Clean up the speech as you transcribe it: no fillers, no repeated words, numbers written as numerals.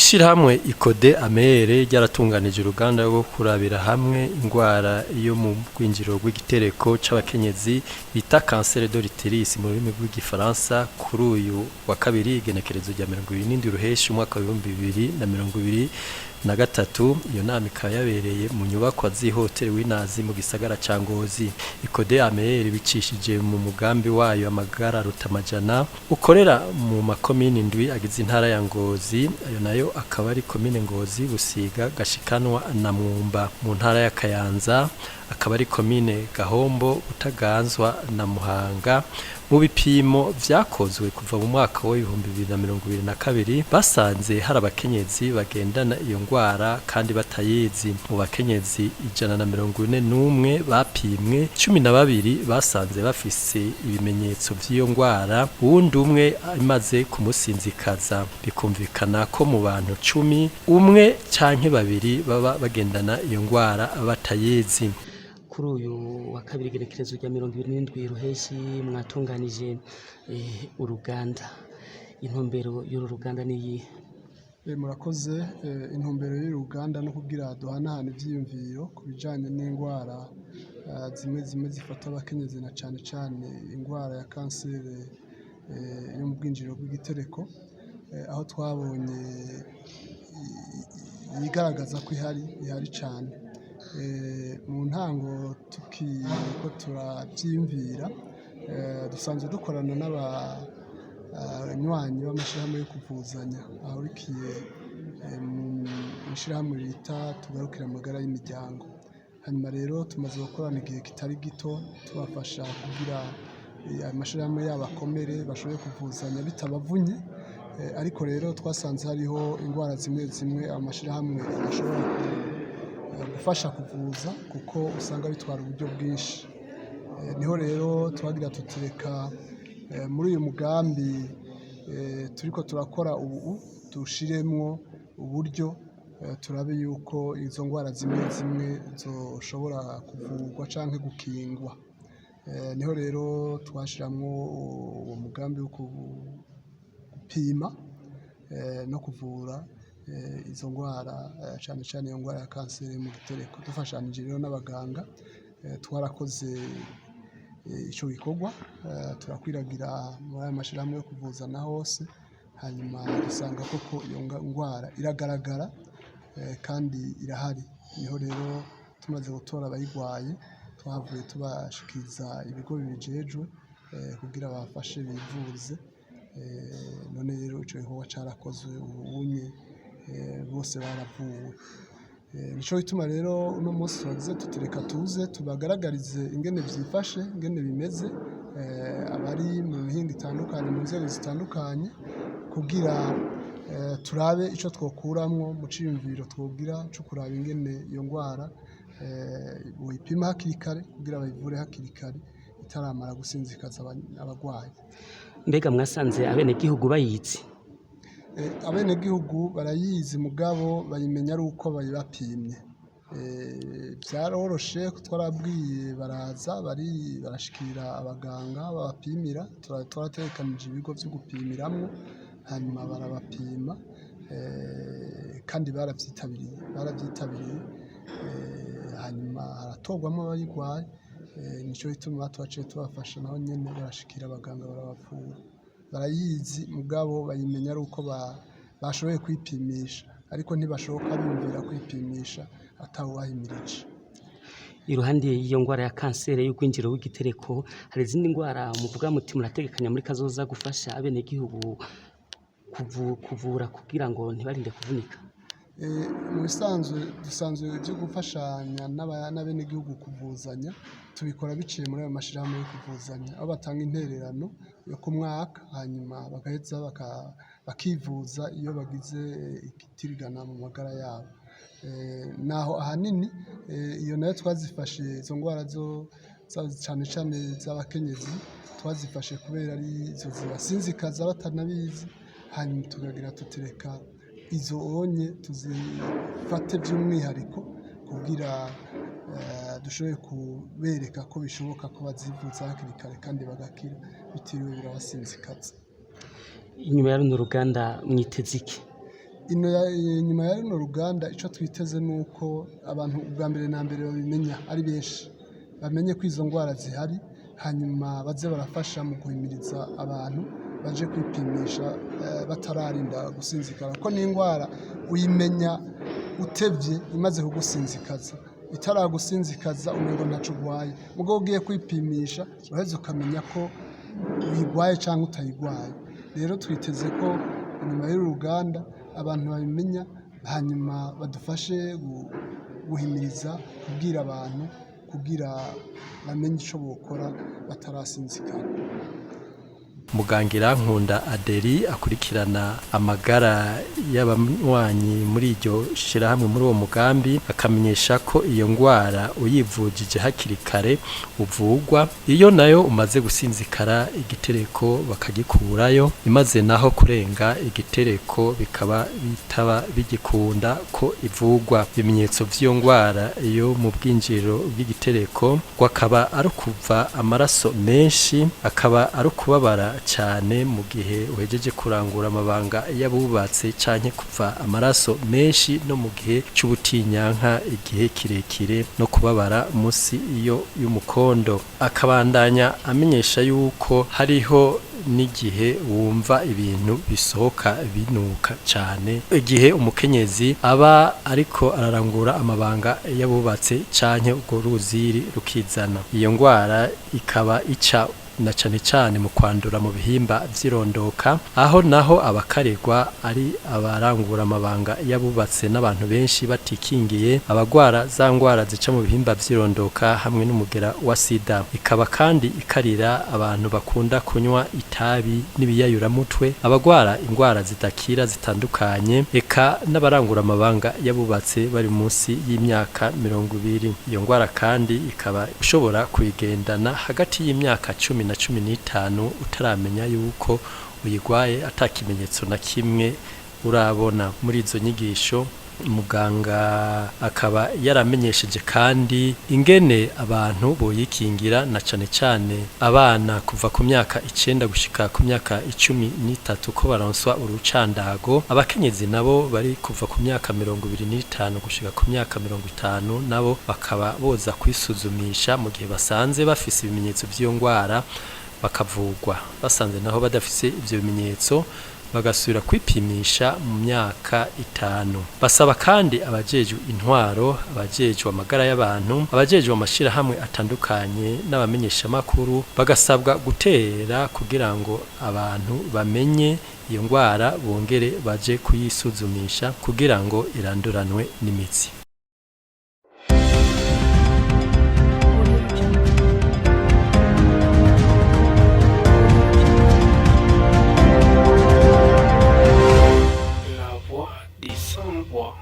Ishirahamwe Ikode Amere ryaratunganije uruganda rwo kurabira hamwe ingwara yo mu rwinjiriro rw'igitereko c'abakenyezi bita cancer de l'utérus mu rurimi rw'igifaransa kuri uyu wa kabiri, igenekerezo rya 27 Ruheshi umwaka wa 2023. Iyo nama ikaba yabereye mu nyubakwa z'ihoteli Winazi mu gisagara ca Ngozi. Ikode Amere, bicishije mu mugambi wayo Amagara Rutamajana, ukorera mu makomini ndwi agize intara ya Ngozi, ayo nayo akaba ari komine Ngozi, Busiga, Gashikanwa na Mwumba. Mu ntara ya Kayanza akaba ari komine Gahombo, Butaganzwa na Muhanga. Mu bipimo vyakozwe kuva mu mwaka wa 2022, basanze hari abakenyezi bagendana iyo ngwara kandi batayizi. Mu bakenyezi 141 bapimwe, 12 basanze bafise ibimenyetso vy'iyo ngwara, uwundi umwe imaze kumusinzikaza. Bikumvikana ko mu bantu 10, umwe canke babiri baba bagendana iyo ngwara batayizi. Kuri uyu wa kabiri, igenekerezo rya 27 Ruheshi, mwatunganije uruganda. Intumbero y'uru ruganda niyi? Murakoze. Intumbero y'uruganda no kugira duhanahana ivyiyumviro ku bijanye n'indwara zimwe zimwe zifata abakenyezi, na cane cane indwara ya kanseri yo mu bwinjiriro bw'igitereko, aho twabonye yigaragaza ko ihari, ihari cane. Mu ntango tukiriko turavyiyumvira, dusanzwe dukorana n'abanywanyi b'amashirahamwe yo kuvuzanya ahurikiye mw'ishirahamwe bita Tugarukire Amagara y'Imiryango. Hanyuma rero tumaze gukorana igihe kitari gito, tubafasha kugira amashirahamwe yabo akomere, bashobore kuvuzanya bitabavunye. Ariko rero twasanze hariho indwara zimwe zimwe amashirahamwe adashobora gufasha kuvuza, kuko usanga bitwara uburyo bwinshi. Niho rero twagira tutireka muri uyu mugambi turiko turakora ubu dushiremwo uburyo, turabe yuko izo ndwara zimwe zimwe zoshobora kuvurwa canke gukingwa. Niho rero twashiramwo uwo mugambi wo gupima no kuvura izo ndwara, cane cane iyo ndwara ya kanseri mu gitereko. Dufashanije rero n'abaganga, twarakoze ico gikorwa, turakwiragira muri ayo mashirahamwe yo kuvuzana hose, hanyuma dusanga koko iyo ndwara iragaragara kandi irahari. Niho rero tumaze gutora abayigwaye, twahavuye tubashikiriza ibigo bibijejwe kugira babafashe bivuze. None rero ico gikorwa carakozwe, ubunye bose baravuwe. Nico gituma rero uno munsi twagize tuti reka tuze tubagaragarize ingene vyifashe, ingene bimeze, abari mu mihingo itandukanye, mu nzego zitandukanye, kugira turabe ico twokuramwo mu ciyumviro twogira co kuraba ingene iyo ndwara boyipima hakiri kare kugira bayivure hakiri kare itaramara gusinzikaza abagwayi. Mbega mwasanze abenegihugu bayizi? Abenegihugu barayizi, mugabo bayimenya ari uko bayibapimye. Vyaroroshe, twarabwiye baraza bari barashikira abaganga babapimira. Twarategekanije ibigo vyo gupimiramwo, hanyuma barabapima, kandi baravyitabiriye, baravyitabiriye, hanyuma haratorwamwo abayigwaye. Nico gituma twaciye tubafasha, naho nyene barashikira abaganga barabavura. Barayizi, mugabo bayimenya ari uko bashoboye kwipimisha, ariko ntibashoboka biyumvira kwipimisha atawubahimirije. Iruhande y'iyo ndwara ya kanseri y'urwinjiro w'igitereko, hari izindi ndwara muvuga muti murategekanya muri kazoza gufasha abenegihugu kuvura kugira ngo ntibarinde kuvunika? Mu bisanzwe dusanzwe ibyo gufashanya n'abenegihugu kuvuzanya tubikora biciye muri ayo mashirahamwe yo kuvuzanya, aho batanga intererano yo ku mwaka, hanyuma bagaheza bakivuza iyo bagize ikitirigana mu magara yabo. Naho ahanini iyo nayo twazifashe izo ndwara zo cane cane z'abakenyezi, twazifashe kubera ari izo zibasinzikaza batanabizi, hanyuma tukagira tutireka izo onye tuzifate by'umwihariko kugira dushobore kubereka ko bishoboka ko bazivuza hakiri kare kandi bagakira bitiriwe birabasinzikaza. Inyuma ya runo ruganda mwiteze iki? Inyuma ya runo ruganda, icyo twiteze ni uko abantu ubwa mbere na mbere babimenya ari benshi, bamenye ko izo ndwara zihari, hanyuma baze barafasha mu guhimiriza abantu baje kwipimisha batararinda gusinzikara, kuko n'indwara uyimenya utevye imaze kugusinzikaza. Itaragusinzikaza umengo ntaco urwaye, mugabo ugiye kwipimisha uraheza ukamenya ko uyirwaye cyangwa utayirwaye. Rero twiteze ko inyuma y'uru ruganda abantu babimenya, hanyuma badufashe guhimiriza, kubwira abantu kugira bamenye icyo bokora batarasinzikara. Muganga Irankunda Adeli akurikirana amagara y'abanywanyi muri iryo shirahamwe, muri uwo mugambi, akamenyesha ko iyo ngwara uyivujije hakiri kare uvugwa. Iyo nayo umaze gusinzikara igitereko bakagikurayo, imaze naho kurenga igitereko bikaba bitaba bigikunda ko ivugwa. Ibimenyetso vy'iyo ngwara yo mu bwinjiriro bw'igitereko ngo akaba ari ukuva amaraso menshi, akaba ari ukubabara cyane mu gihe uhejeje kurangura amabanga y'abubatse, canke kuva amaraso menshi no mu gihe c'ubutinyanka igihe kirekire, no kubabara musi iyo y'umukondo. Akabandanya amenyesha yuko hariho n'igihe wumva ibintu bisohoka binuka cyane igihe umukenyezi aba ariko ararangura amabanga y'abubatse, canke urwo ruziri rukizana. Iyo ngwara ikaba ica na cane cane mu kwandura mu bihimba vy'irondoka, aho naho abakaregwa ari abarangura amabanga y'abubatse n'abantu benshi batikingiye, abagwara za ngwara zica mu bihimba vy'irondoka hamwe n'umugera wa sida. Ikaba kandi ikarira abantu bakunda kunywa itabi n'ibiyayuramutwe, abagwara ingwara zidakira zitandukanye, eka n'abarangura amabanga y'abubatse bari munsi y'imyaka 20. Iyo ngwara kandi ikaba ushobora kuyigendana hagati y'imyaka 10 na 15 utaramenya yuko uyigwaye, ata kimenyetso na kimwe urabona. Muri izo nyigisho, muganga akaba yaramenyesheje kandi ingene abantu boyikingira, na cane cane abana kuva ku myaka 9 gushika ku myaka 13 ko baronswa urucandago, abakenyezi nabo bari kuva ku myaka 25 gushika ku myaka 50 nabo bakaba boza kwisuzumisha mu gihe basanze bafise ibimenyetso vy'iyo ngwara bakavugwa, basanze naho badafise ivyo bimenyetso bagasubira kwipimisha mu myaka 5. Basaba kandi abajejwe intwaro, abajejwe amagara y'abantu, abajejwe amashirahamwe atandukanye n'abamenyeshamakuru, bagasabwa gutera kugira ngo abantu bamenye iyo ngwara bongere baje kuyisuzumisha kugira ngo iranduranwe n'imitsi. Audio Jungle. La voix des sans-voix.